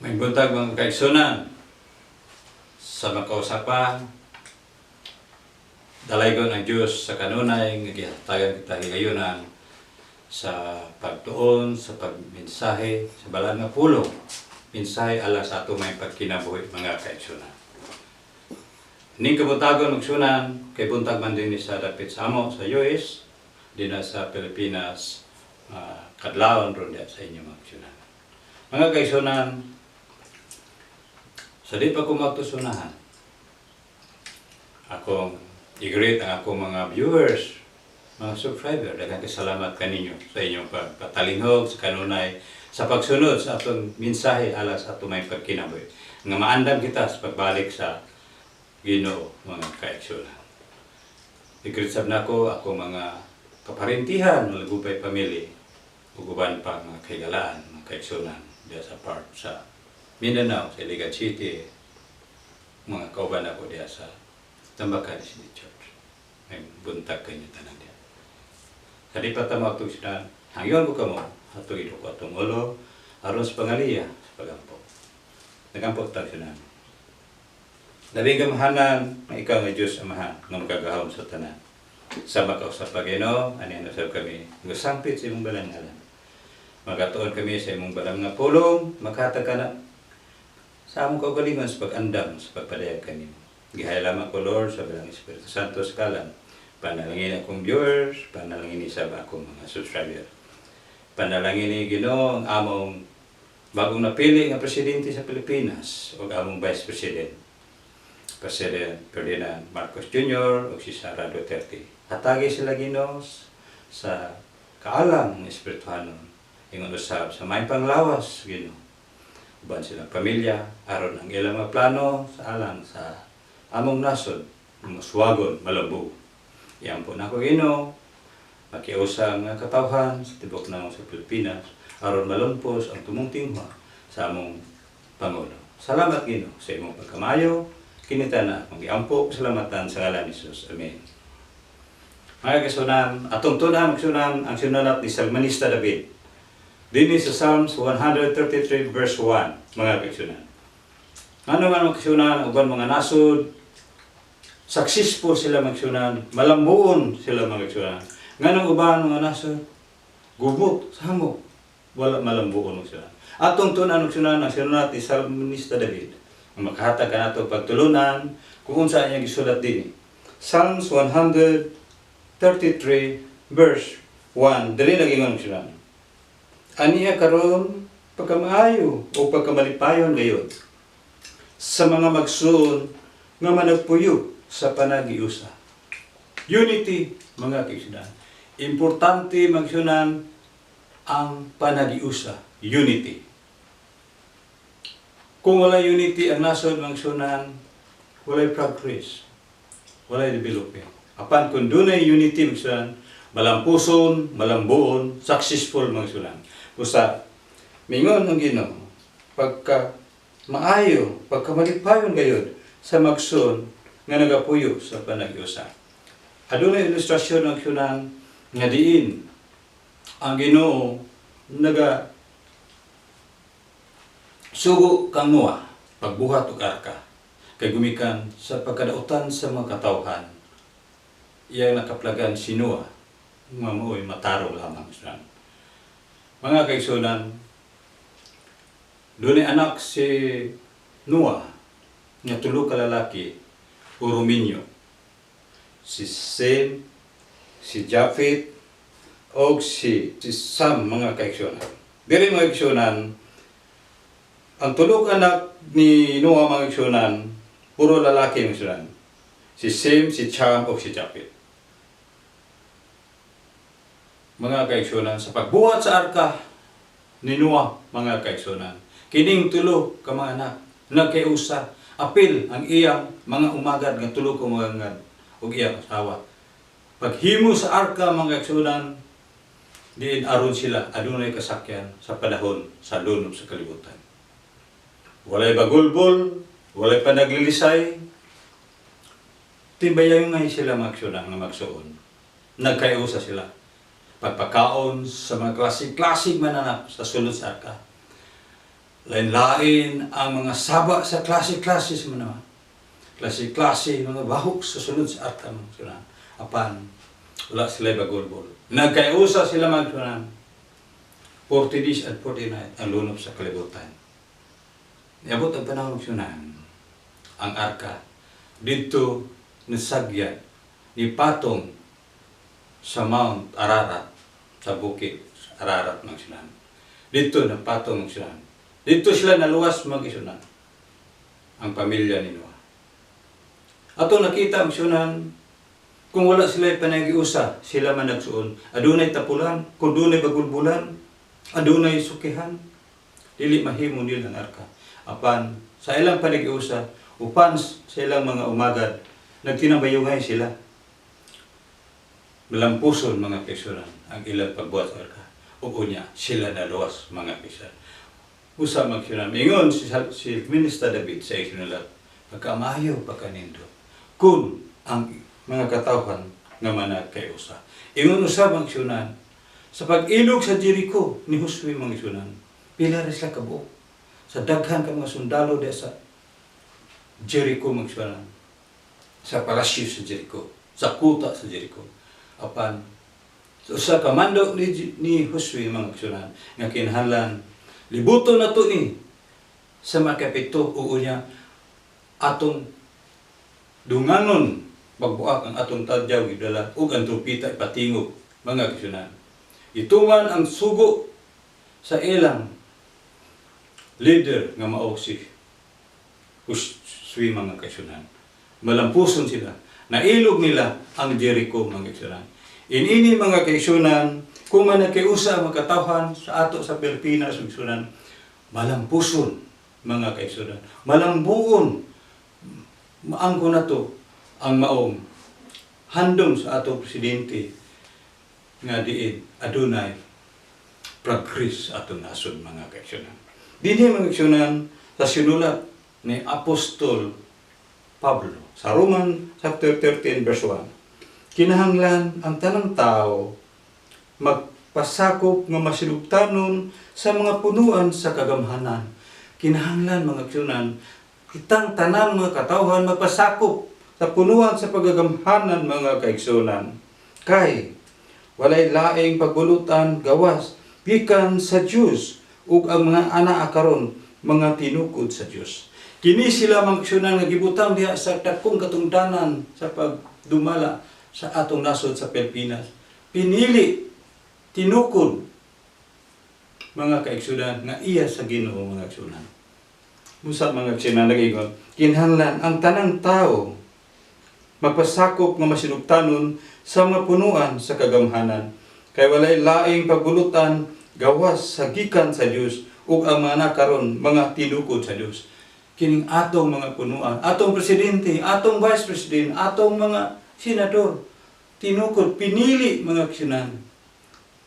Maayong buntag, mga kaigsunan, sa makausapan dalaygon ang Diyos sa kanunay nga gihatagan kita higayunan sa pagtuon sa pagmensahe sa balaan nga pulong, mensahe alang sa ato may pagkinabuhi, mga kaigsunan. Ning kabuntagon, igsunan, kay buntag man din sa dapit sa amo sa US, dinhi sa Pilipinas, kadlawon ron diya sa inyo, mga kaigsunan. Mga kaigsunan, sa di pa ko magtusunahan, akong i-greet ang akong mga viewers, mga subscriber. Daghang salamat kaninyo sa inyong pagpatalingog sa kanunay sa pagsunod sa atong mensahe alang sa atong may pagkinabuhi nga maandam kita sa pagbalik sa Ginoo, mga kaigsunan. I-greet sab nako ako mga kaparintihan, Malagupay family, ug uban pa mga kahigalaan, mga kaigsunan diya sa part sa Mindanao, sa Iligan City, mga kauban ako diya sa Tambacan City Church. May buntag kanyo tanan diya. Sa di pa ta magtugsunan, hangyon ko kamo, atong iduko atong ulo, aron sa pangaliya, sa pagampo. Nagampo ta, sunan. Labing gamahanan nga ikaw nga Diyos Amahan nga makagahom sa tanan. Sa makausap pa Ginoo, ani ano sab kami, sampit sa imong balaan ngalan. Magatuon kami sa imong balaan nga pulong, makatag ka na sa among kaugalingon sa pag-andam sa pagpadayag kanimo. Gihaya lamang ko, Lord, sa Balaang Espiritu Santo sa kalan. Panalangin akong viewers, panalangin sa akong mga subscriber. Panalangin ni Ginoo ang among bagong napili nga presidente sa Pilipinas o among vice president, President Ferdinand Marcos Jr. o si Sara Duterte. Hatagi sila, Ginoo, sa kaalam ng espirituhanon. Ingon usab sa may panglawas, Ginoo. Uban silang pamilya, aron ang ilang mga plano sa alang sa among nasod, muswagon, malambo. Iampo nako, Ginoo, makiusa nga katawhan sa tibok namong sa Pilipinas aron malumpos ang tumong tinguha sa among pangulo. Salamat, Ginoo, sa imong pagkamayo. Kini tanan akong giampo salamatan sa ngalan ni Jesus. Amen. Mga kaigsunan, atong tun-an, kaigsunan, ang sinulat ni Salmanista David. Dinhi sa Psalms 133 verse 1, mga kaigsunan. Ano man, mga kaigsunan, uban mga nasod, successful sila, mga kaigsunan, malambuon sila, mga kaigsunan? Nganong uban mga nasod, gubot, samok, wala malambuon, mga kaigsunan? Atong tun-an, kaigsunan, ang sinulat ni Salmanista David. Ang makahatag kanato pagtulunan kung unsa niya gisulat dinhi. Psalms 133 verse 1, dili nagingon sila. Aniya karon pagkamaayo o pagkamalipayon gayod sa mga magsuon nga managpuyo sa panagiusa. Unity, mga kaigsunan. Importante, magsunan, ang panagiusa, unity. Kung wala unity ang nasod, magsunan, walay progress, walay development. Apan kung dunay unity, magsunan, malampuson, malambuon, successful, magsunan. Usa, mingon ang Ginoo, pagka maayo, pagka malipayon gayod sa magsuon nga nagapuyo sa panagiusa. Adunay ilustrasyon, magsunan, nga diin ang Ginoo naga sugo kang Noah pagbuhat og arka kay gumikan sa pagkadautan sa mga katawhan, iyang nakaplagan si Noah nga mao'y matarong lamang siya. Mga kaigsunan, dunay anak si Noah nga tulo ka lalaki, puro minyo. Si Sem, si Japheth, og si Sam, mga kaigsunan. Diri, mga kaigsunan, ang tulo ka anak ni Noah, mga kaigsunan, puro lalaki, mga kaigsunan. Si Sem, si Cham, og si Japheth. Mga kaigsunan, sa pagbuhat sa arka ni Noah, mga kaigsunan, kining tulo ka mga anak, nagkaiusa, apil ang iyang mga umagad nga tulo ka mga umagad ug iyang asawa. Paghimo sa arka, mga kaigsunan, diin aron sila adunay kasakyan sa panahon sa lunob sa kalibutan. Walay bagulbol, walay panaglilisay, timbayay ngay sila, mga kaigsunan, nga magsuon. Nagkaiusa sila. Pagpakaon sa mga klaseng-klaseng mananap sa sulod sa arka. Lain-lain ang mga saba sa klase-klase sa mga klase-klase, mga bahok sa sulod sa arka, mga igsuonan. Apan, wala sila bagulbol. Nagkaiusa sila, mga igsuonan. 40 days and 40 nights ang lunop sa kalibutan. Niabot ang panahon, mga igsuonan, ang arka didto nasagyan ni patong sa Mount Ararat, sa bukid Ararat, mga igsuonan. Didto napatong, mga igsuonan. Didto sila naluwas, mga igsuonan, ang pamilya ni Noah. Ato nakita, mga igsuonan, kung wala sila panagiusa, sila man nagsuon. Adunay tapulan, kung dunay bagulbulan, adunay sukihan, dili mahimo nila ang arka. Apan sa ilang panagiusa, upan sa ilang mga umagad, nagtinabayungay sila. Malampuson, mga kaigsuonan, ang ilang pagbuhat sa arka. Ug unya, sila naluwas, mga kaigsuonan. Usa, mga kaigsuonan, ingon si Minister David sa isinulat, pagkamayo, pagkanindot, kung ang mga katawhan nga managkayusa. Ingon usab, mga igsuonan, sa pag-ilog sa Jericho ni Josue, mga igsuonan, pila ra sila kabuok sa daghan ka mga sundalo diha sa Jericho, mga igsuonan, sa palasyo sa Jericho, sa kuta sa Jericho. Apan sa usa ka mando ni Josue, mga igsuonan, nga kinahanglan libuton nato ni sa makapito o unya atong dunganon pagbuak ang atong tadyaw gidala ug ang trumpita ipatingog, mga kaigsuonan. Ituman ang sugo sa ilang leader nga mao si Josue, mga kaigsuonan. Malampuson sila. Nailog nila ang Jericho, mga kaigsuonan. Inini, mga kaigsuonan, kung man nagkaiusa ang mga katawhan sa ato sa Pilipinas, mga kaigsuonan, malampuson, mga kaigsuonan. Malambuon maangko na to ang maong handom sa atong presidente nga diin adunay progress atong nasod, mga kaigsuonan. Dinhi, mga kaigsuonan, sa sinulat ni Apostol Pablo sa Roman chapter 13 verse 1. Kinahanglan ang tanang tao magpasakop nga masinugtanon sa mga punuan sa kagamhanan. Kinahanglan, mga kaigsuonan, kitang tanang mga katawhan magpasakop sa punuan sa pagagamhanan, mga kaigsuonan. Kay walay laing pagbulutan gawas gikan sa Dios ug ang mga anaa karon mga tinukod sa Dios. Kini sila, mga kaigsuonan, nga gibutang diha sa dakong katungdanan sa pagdumala sa atong nasod sa Pilipinas. Pinili, tinukod, mga kaigsuonan, nga iya sa Ginoo, mga kaigsuonan. Musa, mga kaigsuonan, nag-ingon, kinahanglan ang tanang tao magpasakop nga masinugtanon sa mga punuan sa kagamhanan. Kay walay laing pagbulutan gawas sa gikan sa Dios ug ang mga nakaron mga tinukod sa Dios. Kining atong mga punuan, atong presidente, atong vice president, atong mga senador, tinukod, pinili, mga kaigsuonan.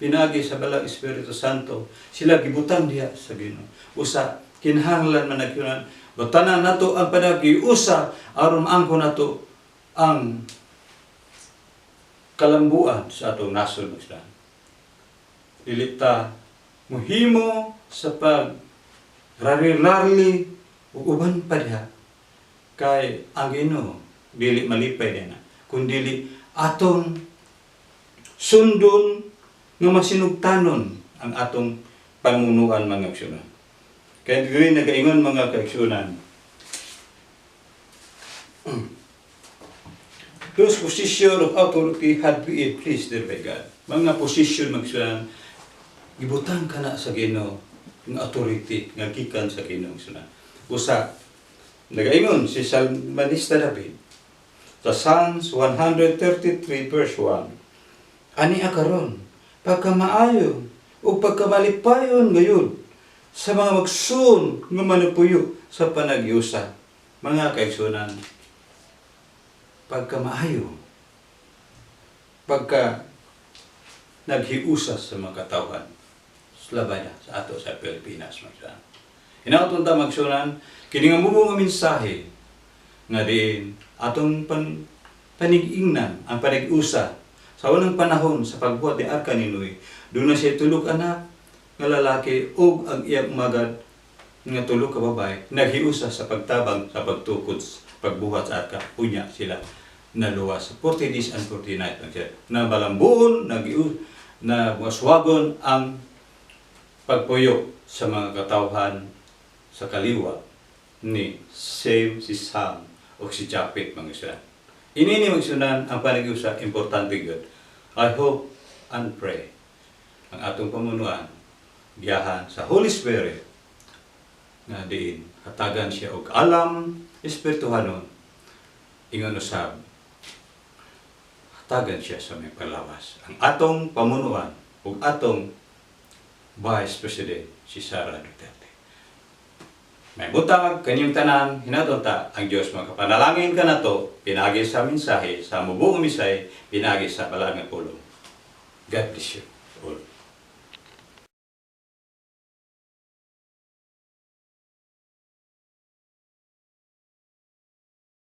Pinagi sa Balang Espiritu Santo, sila gibutang diha sa Ginoo. Usa, kinahanglan man nagsunan, batanan nato ang panagiusa aron maangko nato ang kalambuan sa atong nasod, mga igsuonan. Dili ta muhimo sa pag rally ug uban pa diha kay ang Ginoo dili malipay diha na kun dili atong sundon nga masinugtanon ang atong pamunuan, mga kaigsuonan. Kaya dili nagaingon, mga kaigsuonan, those position of authority had been placed there by God. Mga position, mga kaigsuonan, gibutang kana sa Ginoo ng authority nga gikan sa Ginoo, igsuonan. Usa, nagaingon si Salmanista David sa Psalms 133 verse 1. Ani karon, pagkamaayo o pagkamalipayon gayud sa mga magsuon nga manapuyo sa panagyusa. Mga kaigsuonan, pagkamaayo, pagka naghiusa sa mga katawhan, sa labay sa ato sa Pilipinas, magsunan. Hinaot ta, magsunan, kini nga mubo nga mensahe nga diin atong panigingnan ang panag-usa sa unang panahon sa pagbuhat ni Arka ni Noe, duna siya tulog anak nga lalaki ug ang iyang umagad nga Nga tulo ka babae naghiusa sa pagtabang sa pagtukod, pagbuhat sa arka. Unya sila naluwas 40 days and 40 nights lang sila na balambuon, na waswagon ang pagpuyo sa mga katawhan sa kaliwa ni Shem, si Sam o si Japet, mga igsuonan. Ini ni, mga igsuonan, ang panaghiusa, importante gyud. I hope and pray ang atong pamunuan giyahan sa Holy Spirit nga diin hatagan siya og alam espirituhanon, ingon usab hatagan siya sa may palawas ang atong pamunuan ug atong Vice President, si Sara Duterte. May butag kanyang tanan, hinaton ta ang Dios makapanalangin kanato pinaagi sa mensahe, sa mubuong mensahe, pinaagi sa balaan nga pulong. God bless you all.